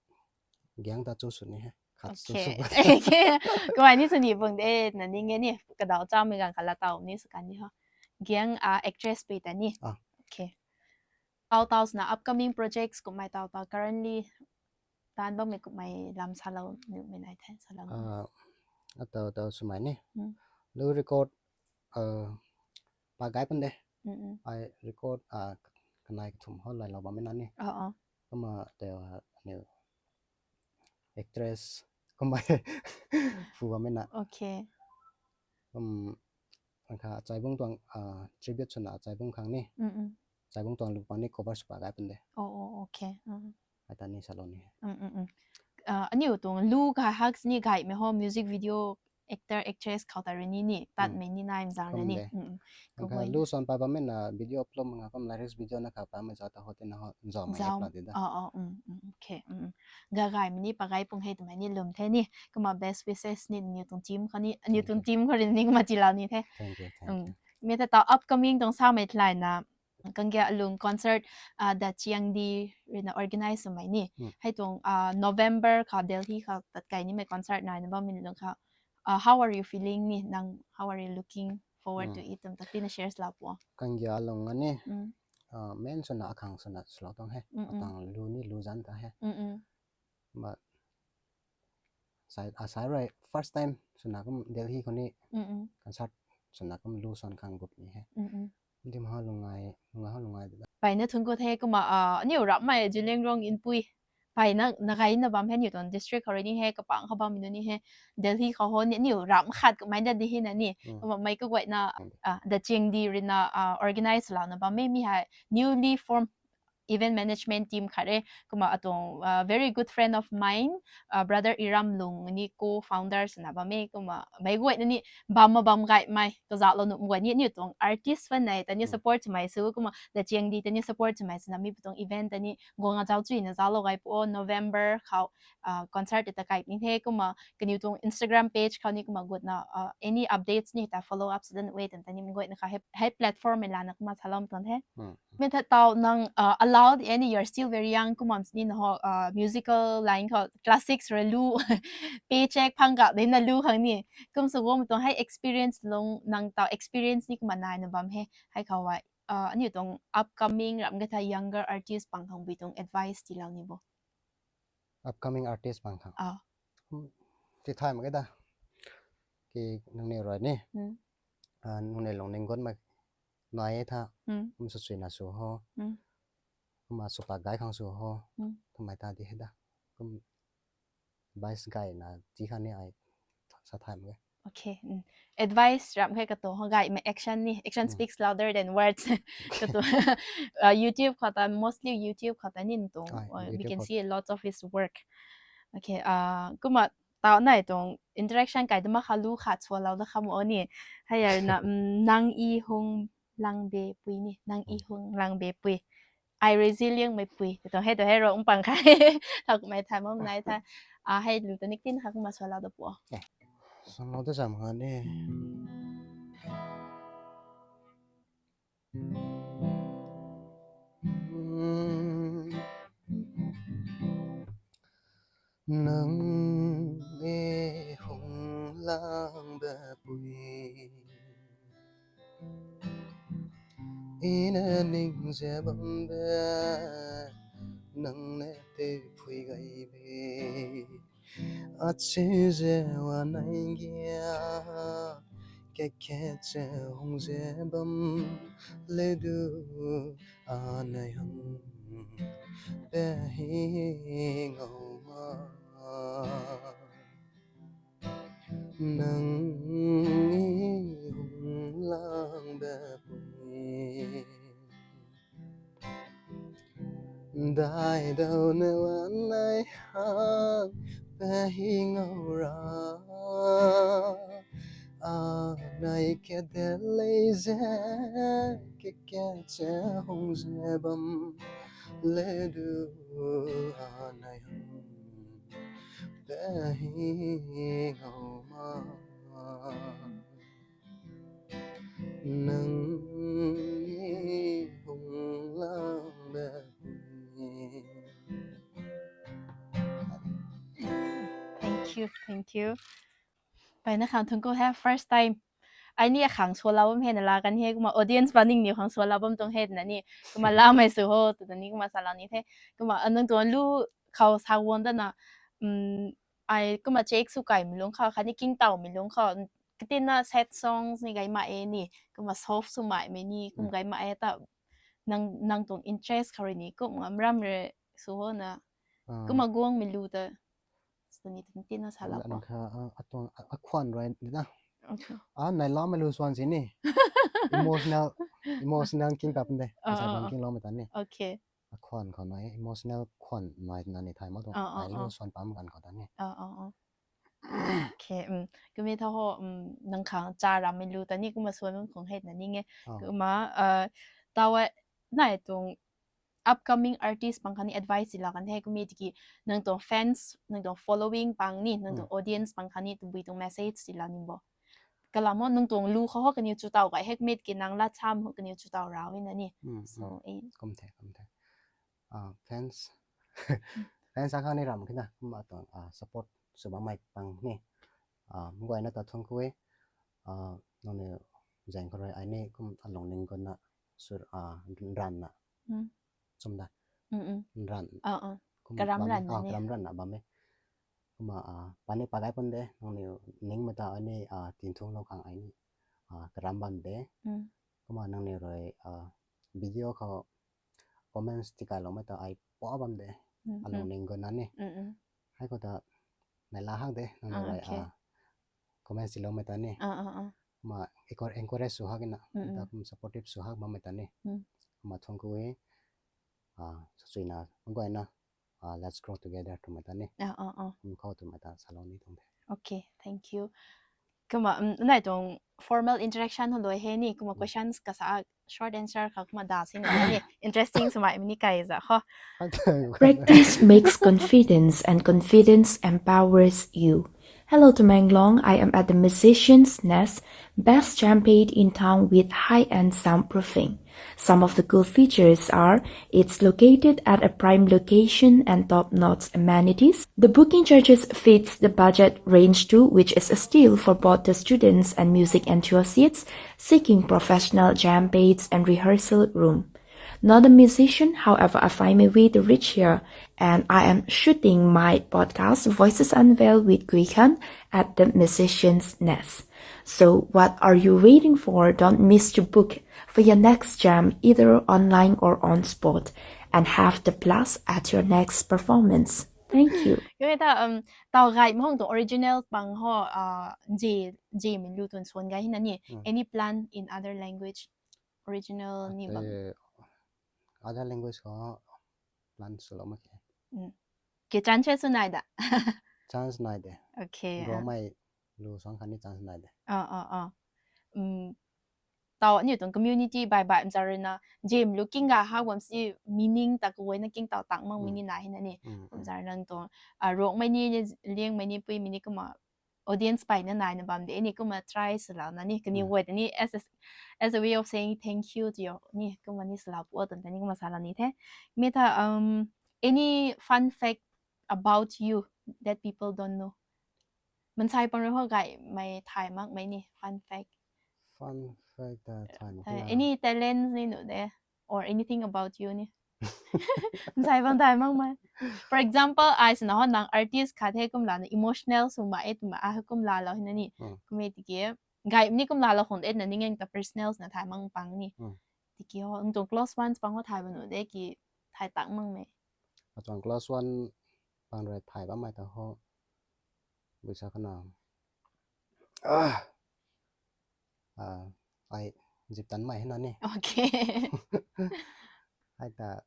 giang ta chu sw ni he. Khat chu Okay. sw. Okay. Kumna ni sw ni bung de, na ning e ni, kadaw cham mei gang kha la taw ni sw kan ni ho. Giang, ah, actress pui ta ni. Ah. Okay. Taw taw swna upcoming projects kum mei taw taw currently tan bam mei kum mei lam sa lou nuh mei nai the, sa lou nuh. Ah, ataw taw swmei ni. Mm. Lu record, ah, pa gay pun de. Mm, mm. Ai record, ah, kanei kathum ho lai lou bam mei na ni. Oh, oh. Kumna taw, ah, aniu actress kumna phu bam mei na. Okay. Um, ang kha Achaibung tuang, ah, tribute swna Achaibung khang ni. Mm, mm. Achaibung tuang lu pang ni cover sw pa gay pun de. Oh, oh, okay. Mm. Ai ta ni sa lou ni. Mm, mm, mm. Ah, aniu tuang lu kha hak ni gay mei ho music video actor, actress khou ta rui ni ni, tat Mm. mei ni nai mzang Kum ni. de. Mm, mm. Ang Kum kha mei lu ni. swan pa bam mei na video upload manga kum lyrics video na kha pa mei zau ta ho tina ho zau mei Zau. pla di da. Oh, oh, mm, mm, okay, mm, mm. Ga gay mei ni pa gay pung hei tu mei ni lum the ni. Kumna best wishes ni niw tuang team khou ni, niw Thank tuang you. team khou rui ni kumna chi lou ni the. Thank you, thank Mm. you. Mei ta taw upcoming tuang sa mei tlai na, Kangya Alung concert, ah, da chiang di rui na organize sw mei ni. Mm. Hei tuang, ah, November kha Delhi kha tat kai ni mei concert nai na bam mei ni lung kha. Ah, how are you feeling ni? Nang, how are you looking forward to Mm. it? Tum tak tina share sw lou po. Kangya Alung ani, Mm. ah, main swna akhang swna sw lou tuang he. Mm, mm. Atang lu ni lu zan ta he. Mm, mm. But sai, ah, sai rui first time swna kum Delhi khou ni Mm, mm. concert swna kum lu swan khang gup ni he. Mm, mm. Dim ha lungai, lungai ha lungai da. Pai na thun ko the kumna, ah, aniu ramhmei Zeliangrong Inpui. Pai na, na gay na bam he aniu tuang district khou rui ni he, kapang khou bam nu ni he, Delhi khou ho ni, aniu ramh khat kamei da di he na ni. Hmm. Kumna mei kaguayna, Hmm. ah, the Chiangdi rui na, ah, organize lou na bam e mi hei newly formed event management team khat re, kumna atuang, uh, very good friend of mine, uh, brother Iramlung ni co-founders na bam e, kumna mei guayna ni bam ma bam gaymei, kazauhlou nuh guay ni, aniu tuang artist fan nei, tani Hmm. support twmei sw, kumna the Chiangdi tani support twmei sw na mi pu tuang event tani guang a zauc chuina zauclou gay pu o, November khou, uh, concert ta kai ni the, kumna kaniw tuang Instagram page khou ni kumna gutna, uh, any updates ni ta follow up sw dan e twna tani mei guayna kha hei, hei platform mei lana kumna salou tuang the. Hmm. Mi tha tau nang, uh, allowed any, you're still very young, kumna sini na ho, uh, musical line khou classics rui lu, paycheck phang kak de na lu khang ni. Kum sw guang tuang hei experience lung nang tau experience ni kumna nai na bam he. Hei khou wai, uh, aniu tuang upcoming ram ka tha younger artist pang khang bui tuang advice tiilou ni bo. Upcoming artist pang khang. Ah. Hmm, ti thay mak e da. Ki nang ni rui ni. Hmm. Ah, nang ni lungning gun mak nai e tha. Hmm. Kum sw chuina sw ho. Hmm. Kumna sw pak gay khang sw ho. Hmm. Kumna ta di he da. Kum advice gayna ti khang ni ai sa thay mak e. Okay. Mm. Advice ram khe katuang ho gaymei action ni. Action Mm. speaks louder than words. Okay. Katuang, uh, YouTube khou ta, mostly YouTube khou ta ni tuang, Ah, uh, we YouTube can khou. see a lot of his work. Okay. Uh, kumna tau nai tuang interaction kai dama kha lu khat swalou da kham o ni. Hei yar na, mm, nang i hung lang be pui ni. Nang i Mm. hung lang be pui. Ai rui Zeliangmei pui. Tuang hei tu hei ro mpang khai. Thak mei thay mom nai tha. Ah, hei lu ta nik tin khak ma swalou da pu. Eh. Swalou da zam kha ni. Nang e hung lang be pui. Ina ning ze bam be, nang ne te phui gay be. Achi ze wa nai gia, keke che hung ze bam le du, anai hang pe hi ngau ma. Nang i hung lang be pui. Dai dau na wan nai hang pe hi ngau ra. Anai ke de lei ze ke ke che hung ze bam le du anai hang pe hi ngau ma. Nang i hung lang be pui. Thank you, thank you. Pai na khang thun ko he first time. Ai ni akhang swalou bam he na la kan he kumna audience ba ning ni khang swalou bam tuang he na ni. Kumna la mei sw ho, tu ni kumna salou ni the. Kumna, ah, nang tuang lu khou sa guang da na, um, ai kumna check sw kai mei lung khou, khat ni king tau mei lung khou, katina sad songs ni gay ma e ni, kumna soft sw mai mei ni, kum Mm. gay ma e ta, nang, nang tuang interest khou rui ni, kum ngam ram re sw ho na, Ah. kumna guang mei lu ta, sw ni tin tin na sa la An, an po. kha, ah, atuang, ah, akhwan rui ni na. Okay. Ah, nai lam mei lu swan si ni. Emotional, emotional king tap de. Ah, Sa ah, bang ah. king lam mei ta ni. Okay. Akhwan khou nai, emotional khwan nai na ni thay ma tuang. Ah, ah, Ai lu ah. swan pam kan khou ta ni. Ah, ah, ah. Okay, um, kumi tha ho, um, nang khang cha ram mei lu ta ni kumna swan bam khong het na ni nge. Ah. Kumna, uh, tawa nai tuang upcoming artist pang khatni advice tiilou kan the, kumna tiki nang tuang fans, nang tuang following pang ni, nang tuang Hmm. audience pang khatni tabui tuang message tiilou ni bo. Kalam o, nang tuang lu khou ho kaniw chu tau kai hek mit ki nang la cham ho kaniw chu tau rau na ni. Hmm, So, hmm. eh, Kum the, kum the. Ah, fans. Fans akha ni ram kina, kumna tuang, ah, support sw bammei pang ni. Ah, mguayna ta thun kwe. Ah, nang ni zang khou rui ai ni kum alung ning gun na sur, ah, ran na. Hmm. Chum da. Mm, mm. Ran. Ah, ah. Kum Karam bam e, ran na ah, ni. karam ran na bam e. Kumna, ah, pani pagai pun de, nang ni ning mata ai ni, ah, tin thung lou khang ai ni, ah, karam bam de. Mm. Kumna nangniw rui, ah, video khou comments tikailoumei ta ai pa bam de. Mm, alung mm. Ning guna ni. Mm, mm. Hei khou ta nai la hak de nangniw rui, ah, okay. Ah, comments tiiloumei ta ni. Ah, ah, ah. Kumna encour-, encourage sw hak na. Mm, mm. Ta kum supportive sw hak bammei ta ni. Mm. Kumna thuanc ku e. Ah, sasuina, guayna, ah, let's grow together twmei ta ni. Ah, ah, ah. Kum khou twmei ta salou ni tuang de. Okay, thank you. Kumna, um, nai tuang formal interaction hou loi he ni, kumna mm. Questions kasa short answer kha kumna da sing ni interesting swmei mini kai za ho. Practice makes confidence and confidence empowers you. Hello, Tamenglong. I am at the Musician's Nest, best jam pad in town with high-end soundproofing. Some of the cool features are it's located at a prime location and top-notch amenities. The booking charges fits the budget range too, which is a steal for both the students and music enthusiasts seeking professional jam pads and rehearsal room. Not a musician, however, I find my way to reach here, and I am shooting my podcast Voices Unveiled with Gui Khan at the Musician's Nest. So what are you waiting for? Don't miss to book for your next jam, either online or on spot, and have the blast at your next performance. Thank you. Khe ta, um, tau gay mahang tu original pang ho, uh, J, J min lu tun suan gay hina ni. Hmm. Any plan in other language? Original ni bam. Ate, other language khou plan swlou mak khe. Mm. Khe chance sw nai da? Chance nai de. Okay. Rongmei lu suang khan ni chance nai de. Ah, ah, ah. Mm. Tau aniu tuang community bai bai mzarina, J min lu king ga ha bam si meaning ta kaguayna king tau tang mang mi ni nai hina ni. Mm, mm. Mzarina tuang, ah, Rongmei ni, Liangmei ni, Puimei ni kumna audience pai na nai na bam de, ni kumna try swlou na ni, kaniw guay ta ni as a, as a way of saying thank you to you, ni kumna ni swlou pu tun ta ni kumna salou ni the. Mi ta, um, any fun fact about you that people don't know? Mansei pang rui ho gaymei thay makmei ni, fun fact. Fun fact ta thay mak na. Any talents ni nu de, or anything about you ni? Mansei pang thay makmei. For example, ai swna ho nang artist khat the kumlana emotional swmei e twmei ai kumlou hina ni. Hmm. Kumna tiki, gay ni kumlou khang de na ning ta personals na thay mak pang ni. Hmm. Tiki ho, ntuang close ones pang ho thay bam nu de ki thay tak makmei. Atuang close one pang rui thay bammei ta ho. Buisa kana. Ah. Ah, ai zip tan mei hina ni. Okay. Ai ta,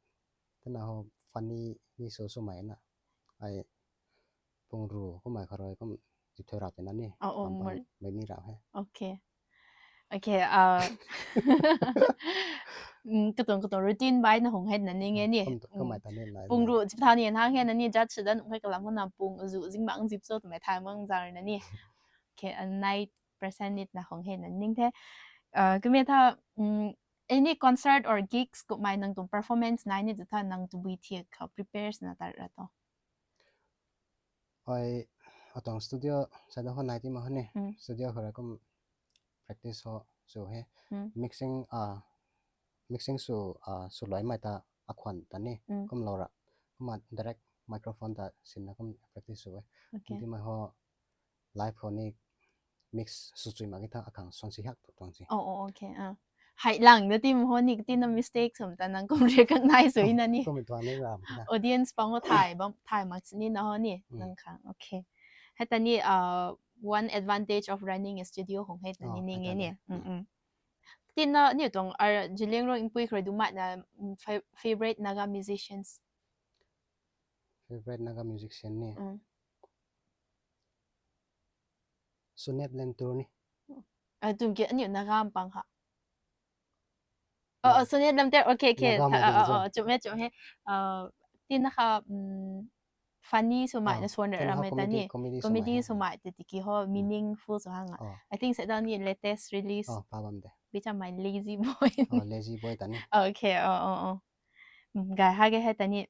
tana ho funny ni sw swmei na. Ai pung ru kumna kharui kum zip thei rap na ni. Oh, oh, mei ni rap he. Okay. Okay, ah, mm, katuang, katuang routine bai na hung hei na ning e ni. Kum, kum mei ta ni nai. Pung ru zip thau ni hang he na ni judge sw dan hei kalam na pung zu zing bang zip so twmei thay mang zar na ni. Okay, a night person nit na hung hei na ning the. Ah, kumna tha, mm, any concert or gigs kumna nang tuang performance nai ni tu tha nang tabui thiak khou prepares na tat ra to? Ai, atuang studio sa da ho nai ti ma ho ni. Mm. Studio khou rui kum practice ho sw he. Mm. Mixing, ah, mixing sw, ah, swluaimei ta akhwan ta ni. Mm. Kumlou ra. Kumna direct microphone ta sinna kum practice sw e. Okay. Kum ti mei ho live khou ni mix sw chui mak ki tha akhang suan si hak tu tuang si. Oh, oh, okay, ah. Hei lang na ti ma ho ni, ti na mistake sum ta nang kum recognize sw na ni. Kum tuang ni ram na. Audience pang ho thay bam, thay mak si ni na ho ni, mm, nang khang. Okay. Hei ta ni, ah, one advantage of running a studio hung hei na ni ning e ni. Oh, hei ta ni. Mm, mm. Ti na ni tuang, ah, Zeliangrong Inpui khou rui dumei na, mm, fa-, favorite Naga musicians? Favorite Naga musician ni? Mm. Sunep Lemtur ni. Ah, tum ki aniu Naga pang ha. Oh, oh, Sunep Lemtur. Okay, okay. Naga mei de. Oh, oh, chum he, chum he. Ah, ti na kha, mm, funny swmei na suan ra mei ta ni. Comedy swmei te tiki ho, mm, meaningful sw hang a. Oh. I think sa da ni latest release. Oh, pa bam de. Bi cha mei Lazy Boy. Oh, Lazy Boy ta ni. Okay, oh, oh, oh. Mm, gay ha ge hei ta ni.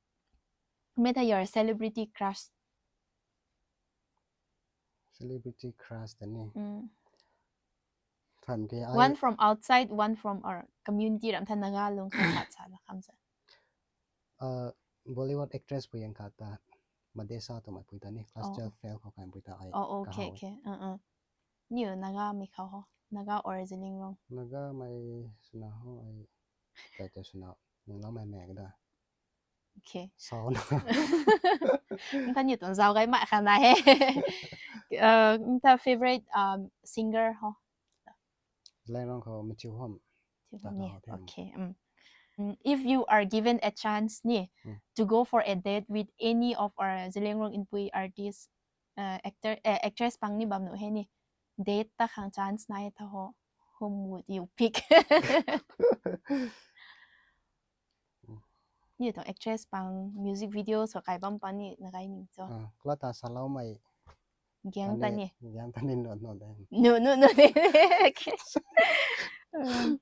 Kumna tha your celebrity crush? Celebrity crush ta ni. Mm. Than ke ai. One from outside, one from our community ram tha Naga lung khat khat sa la kham sa. Uh, Bollywood actress pui yang khat ta Madesa twmei pui ta ni, class twelve fail khou kai pui ta ai. Oh, okay, okay. Uh, uh. Niu Naga mei khou ho? Naga or Zeliangrong? Naga mei swna ho ai. Tai tai swna. Nang lau mei mei kada. Okay. Sao na. Nta ni tuang zau gai mai khana he. Uh, nta favorite um, singer ho? Zeliangrong khou Matthew Hom. Okay. Um. Mm, if you are given a chance ni mm. to go for a date with any of our Zeliangrong Inpui artists, uh, actor, uh, actress pang ni bam nu he ni, date ta khang chance nai tha ho, whom would you pick? Ni tuang actress pang music video so kai bam pang ni na kai ni cho. Ah, kula ta salou mei. Giang ta ni. Giang ta ni no no de. No no no de.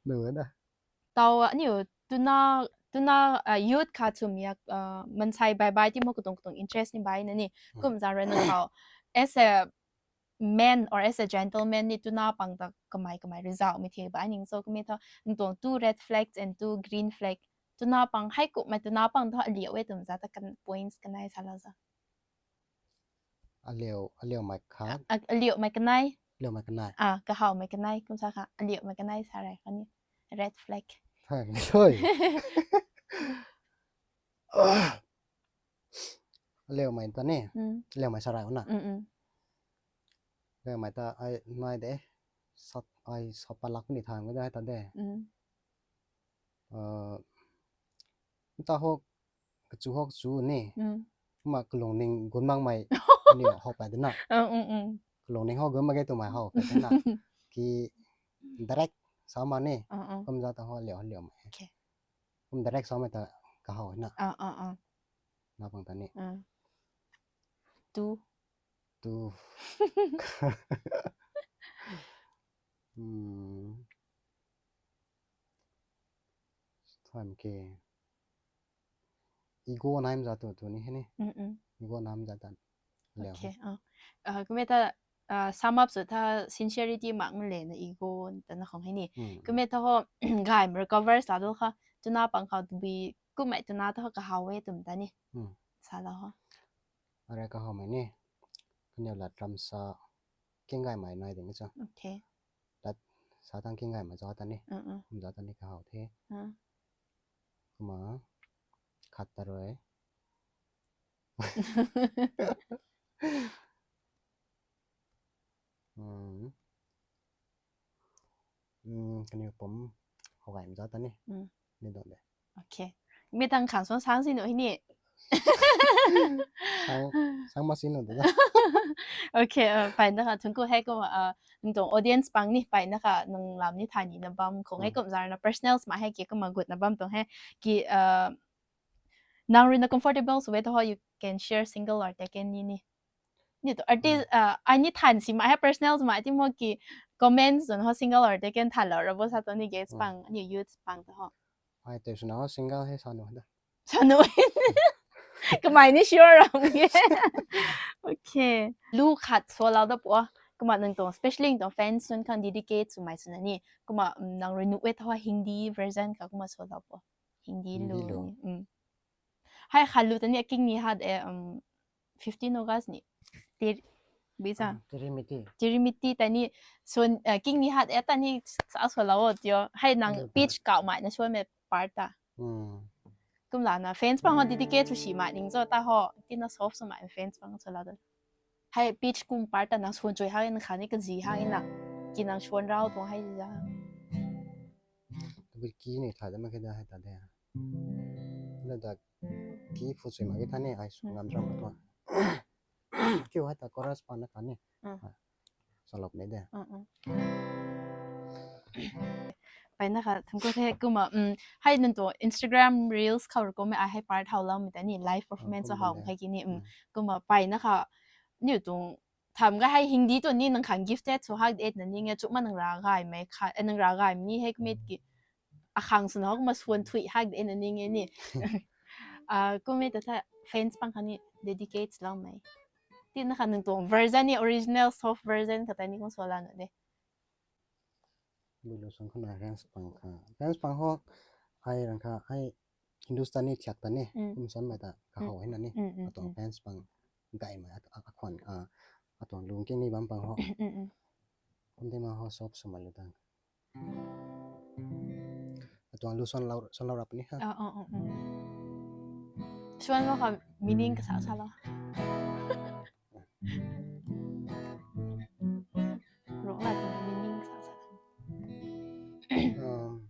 No da. Tau ni tuna tuna uh, youth kha chum yak uh, mansai bai bai ti mo kutung kutung interest ni bai na ni. Hmm. Kum za ra na kau. As a man or as a gentleman ni tuna pang ta kamai kamai result mi the bai ning so kumi tho. Ntuang two red flags and two green flag. Tuna pang hai kup mai tuna pang tho aliu e tum za ta kan points kanai sa la za. Aliu aliu mai khat. Aliu mai kanai. Aliu mai kanai. Ah, kahau mai kanai kum sa kha aliu mai kanai sa rai kha ni. Red flag. Thai ni thoi. Aliu mai ta ni. Mm. Aliu mai sa rai na. Mm. Mm. Aliu mai ta ai nai de. Sat ai sapa lak ni thang de ta de. Mm. Uh, ta ho kachu ho chu ni. Mm. Ma kalung ning gun mang mai ni ho pa de na. Mm, mm, mm. Kalung ning ho gun ma ge tu mai ho pa de na. Ki direct sa ma ni. Mm, mm. Kum za ta ho liu liu mai. Okay. Kum direct sa mai ta kahau na. Ah, ah, ah. Na pang ta ni. Ah. Tu. Tu. Hmm. Time ke. Ego naim za tu tu ni he ni. Mm, mm. Ego naim za tan. Leo. Okay. Ah. Ah, kumeta ah, sum up su tha sincerity mak ngun le na ego ta na khong he ni. Mm. Kumeta ho gaim recover sa do kha. Tuna pang khau tu bi kumai tuna ta ho kahau e tum ta ni. Mm. Sa la ho. Are kahau mai ni. Kaniw lat ram sa king gai mai nai ding cha. Okay. Lat sa tang king gai mai za ta ni. Mm, mm. Kum za ta ni kahau the. Mm. Kuma khat ta rui. Hmm. Hmm, kaniw pum hou gay mza ta ni. Hmm. Ni don de. Okay. Mi tang khang suan sang si nu hi ni. Sang, sang ma si nu de. Okay, uh, pai na kha thun ko hai ko uh, nung tong audience pang ni pai na kha nung lam ni tha ni na bam kong hai kum zar na personals ma hai ki kuma gut na bam tong hai ki uh, nang rui na comfortable sw e tho you can share single or taken ni ni. Ni to artist uh, ai ni than si ma hai personals ma ti mo ki comments zon ho single or taken tha lo ra bo sa to ni guys pang ni youth pang to ho. Ai te suna ho single he sa nu da. Sa nu. Kamai ni sure ram ge. Okay. Lu khat so lau da po. Kuma nang to specially to fans sun khang dedicate sw mai suna ni. Kuma nang rui nu e tho Hindi version kha kuma so lau po. Hindi lu ni. Hai kha lu ta ni aking ni hat e fifteen August ni. Tir bisa. Tirimiti. Tirimiti ta ni son king ni hat e ta ni sa so lau tio. Hai nang pitch kau mai na so me part ta. Kum la na fans pang ho dedicate sw si mai ning zo ta ho. Ti na soft sw mai fans pang so lau ta. Hai pitch kum part ta nang son choi ha na kha ni ka zi ha na. Ki nang son rau tuang hai za. Tabui ki ni tha da ma khe da hai ta de. Na da ki phu sui ma ki tha ni ai su ngam ram ma tuang. Kiu hai ta chorus pa na kha ni. Salop ni de. Pai na kha thum ko the kuma hai nan to Instagram reels khou ko me ai hai part hau lam mi ta ni live performance hau hai ki ni kuma pai na kha niu tung tham ga hai Hindi tu ni nang khang gifted so hak de na ni nge chuma nang ra gai mai kha nang ra gai ni hai kumit ki a khang sun hok ma suan thui hak de na ni nge ni. Ah, kumit ta tha fans pang kha ni dedicate lau mai. Ti na kha nang tuang version ni original soft version kha ta ni kung so la na de. Bulu song khana fans pang kha fans pang ho ai rang kha ai Hindustani thiak ta ni kum san mai ta ka hau hai na ni. Atuang fans pang gai mai atuang lung king ni bam pang ho. Kum di ma ho sop sumai lu tang. Atuang lu suan lau, suan lau rap ni ha. Ah, ah, ah, ah. Suan lo kha meaning kasa sa lo. Rong la meaning kasa sa. Um,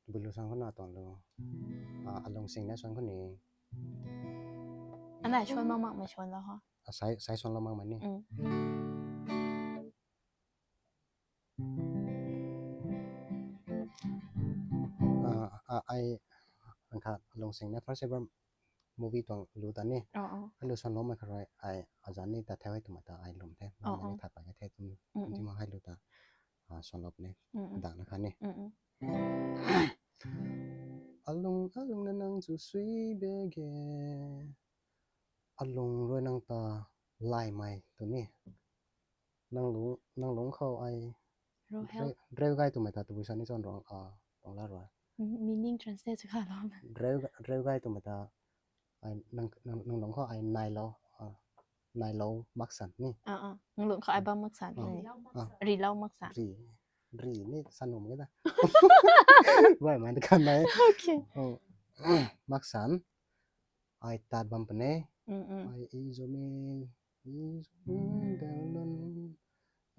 bulu sang khou na tuang lu. Ah, alung sing na suan khou ni. Anai suan mak mak mai suan lo ha. Ah, sai, sai suan lo mak mai ni. Mm. Ah, ah, ai, ang kha alung sing na first ever movie tuang lu ta ni. Oh, oh. Ai lu suan lo mai kha rui, ai, azan ni ta theu hei tu ma ta ai lum the. Oh, Mama ni oh. that pa ka the tum, Mm, mm. Kum di ma hai lu ta, ah, suan lop ni. Mm, mm. Dang na kha ni. Mm, mm. Alung, alung na nang chu sui be ge. Alung rui nang ta lai mai tu ni. Nang lung, nang lung khou ai Ro help. Reu, reu gai tu mai ta tu busa ni chon rong, ah, rong la rui. Mm, meaning translate chu kha lo. Reu, reu gai tu mai ta ai nang, nang, nang lung khou ai nai lo, ah, nai lo maksan ni. Ah, ah. Nang lung khou ai bam maksan Ah. ni. Ah. Ri lo maksan. Ri, ri ni san num ge da. Bai mai ta kan nai. Okay. Oh. Maksan. Ai tat bam pune. Mm, mm. Ai i zo mi, i zo mi da nan.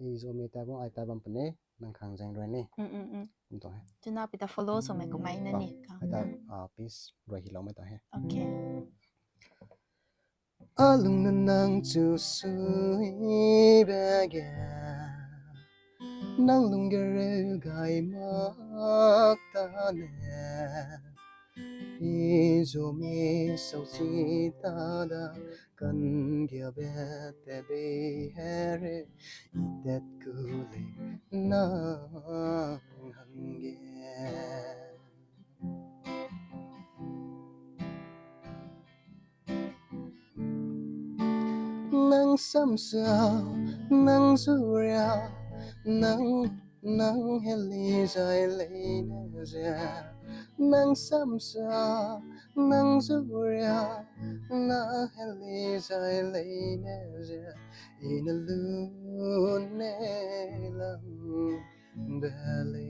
I zo mi tat bam, ai tat bam pune. Nang khang zang rui ni. Mm, mm, mm. Kum tu he. Tuna pita follow so mai kumai na Ah, ni. Ka. Ai ta, ah, peace rui hi lo mai ta he. Okay. Alung na nang chu sui be ge. Nang lung ge reu gai mak ta ne. I zo mi sau si ta da kan gya be te be he re. I tet ku le nang hang ge. Nang samsa, nang zuria, nang, nang heli zai leina zia. Nang samsa, nang zuria, nang heli zai leina zia. Ina lun ne lang bele.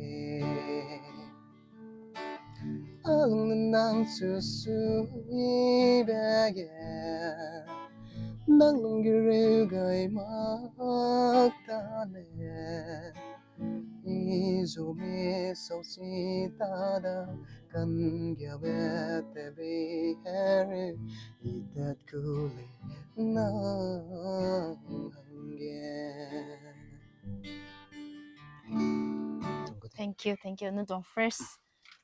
Ang nang chu sui be ge. Nang lung ge reu gai mak ta ne. I zo mi sau si ta da kan gya be te be he re. I tat ku le nang hang ge. Thank you, thank you. Nang tuang first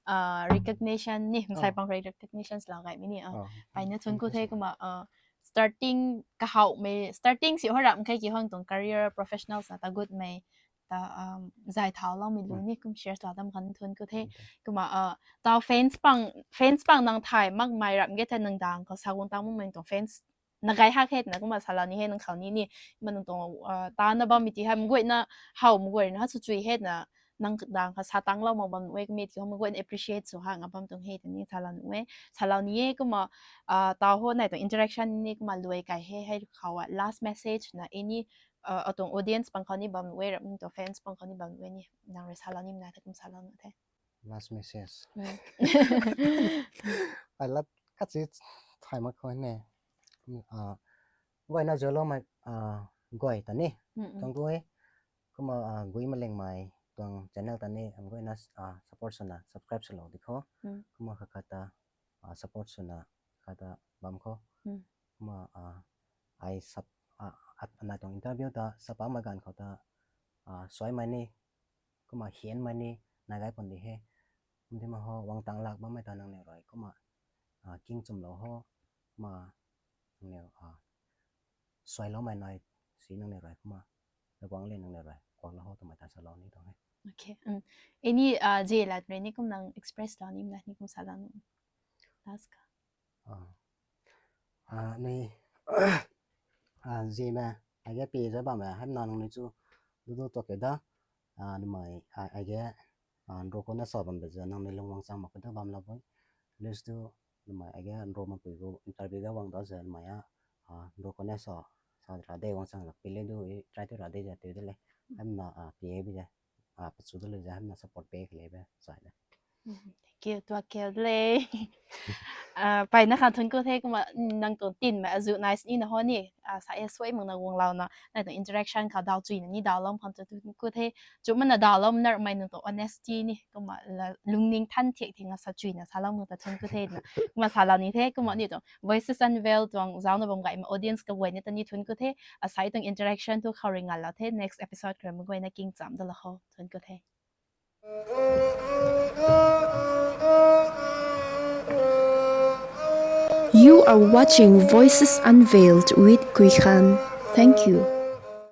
uh, recognition ni, msai pang recognition lau gai mi ni. Uh, pai na thun ku the kumna uh, starting kahau mei, starting si ho ram khe ki hong tuang career professionals na ta gut mei ta um, zai thau lau mi lu ni kum share lau dam khan thun ku the. Kumna uh, tau fans pang, fans pang nang thai mak mai ram ge the nang dang khou sa gung tang mung mei tuang fans na gai hak he twna kumna salou ni he nang khou ni ni. Kumna nang tuang uh, ta na bam mi ti hei mguay na hau mguay na ha su chui he twna nang dang kha sa tang lou mak bam nuh e kumna ti hou mguay na appreciate sw ha nga bam tuang he twni salou nuh e. Salou ni e kumna uh, ta ho nai tuang interaction ni kumna luai kai he hei khou a last message na any uh, atuang audience pang khou ni bam nuh e ram nang tuang fans pang khou ni bam nuh e ni nang rui salou ni mna the kum salou nuh the. Last message. Ai lat khat si thai mak khou ne. Ah, guay na zolo mai ah guay ta ni. Tang ku e. Kumna ah gui maleng mai tuang channel ta ni am guay na ah support swna subscribe swlou di khou. Kumna kha khat ta ah support swna khat ta bam khou. Kumna ah ai sap ah at anai tuang interview ta sapa mai ganv khou ta ah suai mai ni. Kumna hian mai ni nai gai pun di he. Kum di ma ho wang tang lak bam mai ta nang ne rui. Kumna ah king chum lou ho. Kumna nang ne ah suai lou mai nai si nang ne rui. Kumna la guang le nang ne rui. Kuak lou ho tu mai ta salou ni tuang he. Okay. Um, any uh, je lat rui ni kum nang express lou ni mna ni kum salou ni. Last ka. Ah, ah, ni, ah, zeme, ai ge pi za bam e, hem na nang ni chu, du du tok ke da, ah, ni mai, ah, ai ge, ah, nro ko na sa bam be za, nang ni lung wang chang mak ka da bam la bui. Lis du, ni mai, ai ge nro ma pui gu interview ga wang da za, ni mai a, ah, nro ko na sa, sa ra de wang chang lak pi le du, i try tu ra de za tu de le. hamna pie bi de, pachu da le ze hamna support pe kale be sai de. Thank you, tua keu le. Pai na khan thun ku the kumna nang tuang tin mei azu nice ni na ho ni, sa e suai mak na guanglouna nai tuang interaction kha daw chuina ni dawlou khang tu thun ku the. Chumna dawlou narmei nang tuang honesty ni kumna lungning than thiak thing a sa chuina salou mak ta thun ku the na. Kumna salou ni the kumna ni tuang Voices Unveiled tuang zauna bam gaymei audience kaguayna ta ni thun ku the. Asai tuang interaction tu khou ri ngalou the, next episode kha ri mak guayna king cham da la ho thun ku the. You are watching Voices Unveiled with Kui Khan. Thank you.